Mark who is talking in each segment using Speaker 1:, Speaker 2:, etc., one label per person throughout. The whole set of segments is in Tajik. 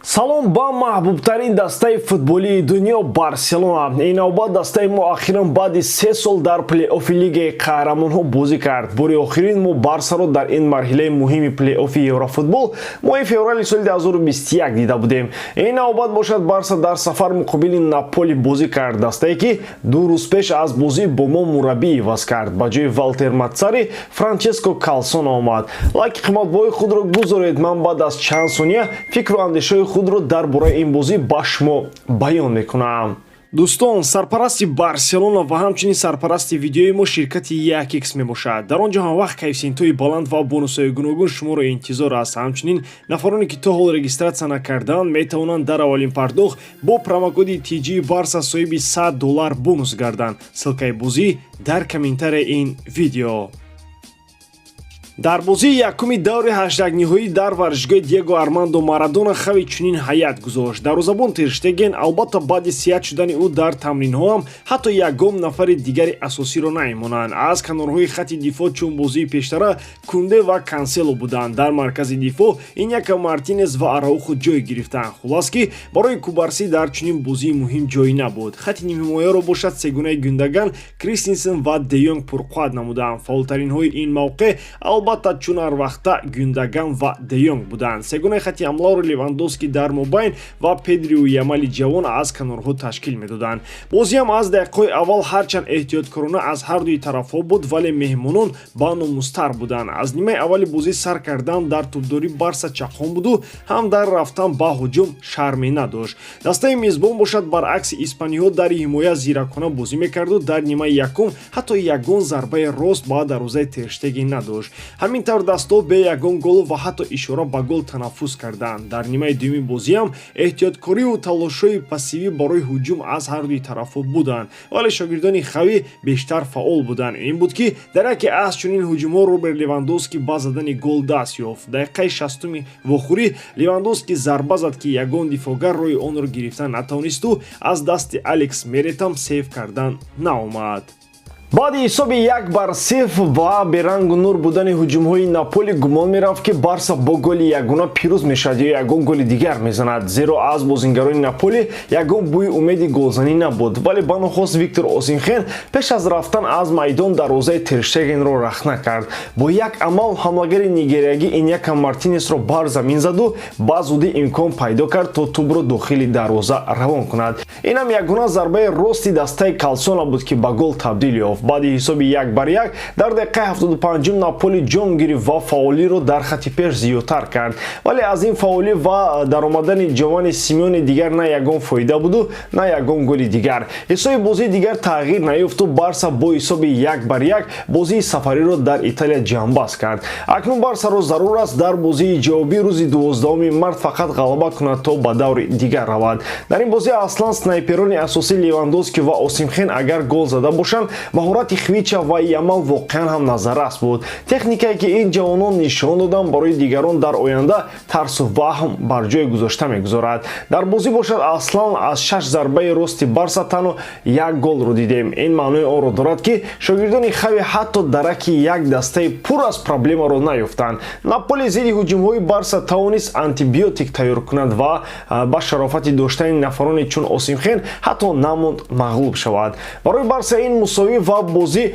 Speaker 1: Салом ба маҳбубтарин дастаи футболии дунё, Барселона. Ин навбат дастаи мо ахиран баъди 3 сол дар плей-оффи Лигаи қаҳрамонҳо бозӣ кард. Бори охирин мо Барсаро дар ин марҳилаи муҳими плей-оффи Еврофутбол моҳи феврали соли 2021 дида будем. Ин навбат бошад, Барса дар сафар муқобили Наполи бозӣ кард, дастае, ки 2 рӯз пеш аз бозӣ бо мо мураббӣ иваз кард. Ба ҷои Валтер Матсари Франческо Калсона омад. Лайки қиматбоҳои худро гузоред. Ман баъд аз чанд сония фикру андешаҳои худро дар бораи ин бозӣ ба шумо баён мекунам. Дӯстон, сарпарасти Барселона ва ҳамчунин сарпарасти видеои мо ширкати 1x мебошад. Дар он ҷо ҳамвақт коэффисиентҳои баланд ва бонусҳои гуногун шуморо интизор аст. Ҳамчунин нафароне, ки то ҳол регистрация накардаанд, метавонанд дар аввалин пардохт бо промокоди TG Барса соҳиби 100 доллар бонус гарданд. Ссылкаи бозӣ дар комментарияи ин видео. Дар бозии якуми даври ҳаштякниҳоӣ дар варзишгоҳи Диего Армандо Марадона Хави чунин ҳайат гузошт. Дарвозабон Терштеген, албатта, баъди сиҳат шудани ӯ дар тамринҳо ҳам ҳатто ягон нафари дигари асосиро наимонанд. Аз канорҳои хати дифоъ, чун бозии пештара, Кунде ва Кансело буданд. Дар маркази дифоъ Иньяки Мартинес ва Араухо ҷой гирифтанд. Хуллас, ки барои Кубарсӣ дар чунин бозии муҳим ҷой набуд. Хати нимҳимояро бошад, сегунаи Гюндаган, Кристинсен ва Деёнг пурқувват намуданд. Фаъолтаринҳои ин мавқеъ, албатта, чун ҳар вақта, Гюндаган ва Деёнг буданд. Сегунаи хати ҳамларо Левандовски дар мобайн ва Педрию Ямали ҷавон аз канорҳо ташкил медоданд. Бозиам аз дақиқаҳои аввал ҳарчанд эҳтиёткорона аз ҳардуи тарафҳо буд, вале меҳмонон баномустар буданд. Аз нимаи аввали бозӣ сар кардан дар тӯбдорӣ Барса чаққон буду ҳам дар рафтан ба ҳуҷум шарме надошт. Дастаи мезбон бошад, баръакси испаниҳо, дар ҳимоя зиракона бозӣ мекарду дар нимаи якум ҳатто ягон зарбаи рост ба дарвозаи Терштеген надошт. Ҳамин тавр дастҳо бе ягон гол ва ҳатто ишора ба гол танаффус карданд. Дар нимаи дуюми бозиам эҳтиёткориву талошҳои пассивӣ барои ҳуҷум аз ҳардуи тарафҳо буданд, вале шогирдони Хави бештар фаъол буданд. Ин буд, ки дар яке аз чунин ҳуҷумҳо Роберт Левандовски ба задани гол даст ёфт. Дақиқаи 60-уми вохӯрӣ Левандовски зарба зад, ки ягон дифоъгар роҳи онро гирифта натавонисту аз дасти Алекс Меретам сейв кардан наомад. Баъди ҳисоби 1-0 ва берангу нур будани ҳуҷумҳои Наполи, гумон мерафт, ки Барса бо голи ягона пирӯз мешавад ё ягон голи дигар мезанад, зеро аз бозингарони Наполи ягон бӯи умеди голзанӣ набуд. Вале банохост Виктор Осимхен пеш аз рафтан аз майдон дарвозаи Терштегенро рахна кард. Бо як амал ҳамлагари нигериягӣ Иньяка Мартинесро бар замин заду ба зудӣ имкон пайдо кард, то тӯбро дохили дарвоза равон кунад. Инам ягона зарбаи рости дастаи Калсона буд, ки ба гол табдил ёфт. Баъди ҳисоби 1-1 дар дақиқаи 75 Наполи ҷон гирифт ва фаъолиро дар хати пеш зиёдтар кард, вале аз ин фаъолӣ ва даромадани Ҷовани Симеони дигар на ягон фоида буду, на ягон голи дигар. Ҳисоби бозии дигар тағйир наёфту Барса бо ҳисоби 1-1 бозии сафариро дар Италия ҷамъбаст кард. Акнун Барсаро зарур аст дар бозии ҷавобӣ рӯзи 12 март фақат ғалаба кунад, то ба даври дигар равад. Дар ин бозӣ аслан снайперони асосӣ Левандовски ва Осимхен агар гол зада бошанд, маҳорати Хвича ва Ямал воқеан ҳам назаррас буд. Техникае, ки ин ҷавонон нишон доданд, барои дигарон дар оянда тарсу ваҳм бар ҷой гузошта мегузорад. Дар бозӣ бошад, аслан аз шаш зарбаи рости Барса танҳо як голро дидем. Ин маънои онро дорад, ки шогирдони Хави ҳатто дараки як дастаи пур аз проблемаро наёфтанд. Наполи зидди ҳуҷумҳои Барса тавонист антибиотик тайёр кунад ва ба шарофати доштани нафароне чун Осимхен ҳатто намонд мағлуб шавад. Барои Барса ин мусовӣ ва бозӣ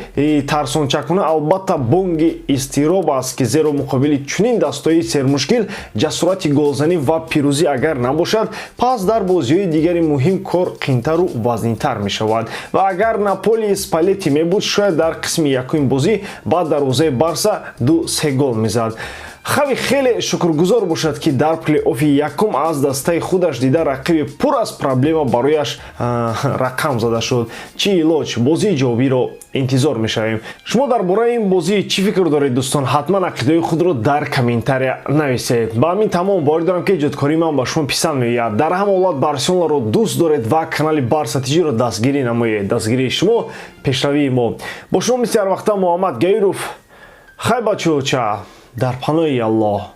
Speaker 1: тарсончакона, албатта, бонги изтироб аст, ки зеро муқобили чунин дастои сермушкил ҷасорати голзанӣ ва пирӯзӣ агар набошад, пас дар бозиҳои дигари муҳим кор қинтару вазнинтар мешавад. Ва агар Наполи Спалети мебуд, шояд дар қисми якуми бозӣ ба дарвозаи Барса 2-3 гол мезад. Хави хеле шукргузор бошад, ки дар плей-оффи якум аз дастаи худаш дида рақиби пур аз проблема барояш рақам зада шуд. Чӣ илоҷ, бозии ҷавобиро интизор мешавем. Шумо дар бораи ин бозӣ чӣ фикр доред, дӯстон? Ҳатман ақидаҳои худро дар комментария нависед. Ба ҳамин тамом. Боварӣ дорам, ки эҷодкории ман ба шумо писанд меояд. Дар ҳама ҳолат Барселонаро дӯст доред ва канали Барса Тиҷиро дастгирӣ намоед. Дастгирии шумо пешравии мо. Бо шумо мисли ҳарвақта Муҳаммад Гаиров. Хай, бачаоча, дар паноҳи Аллоҳ.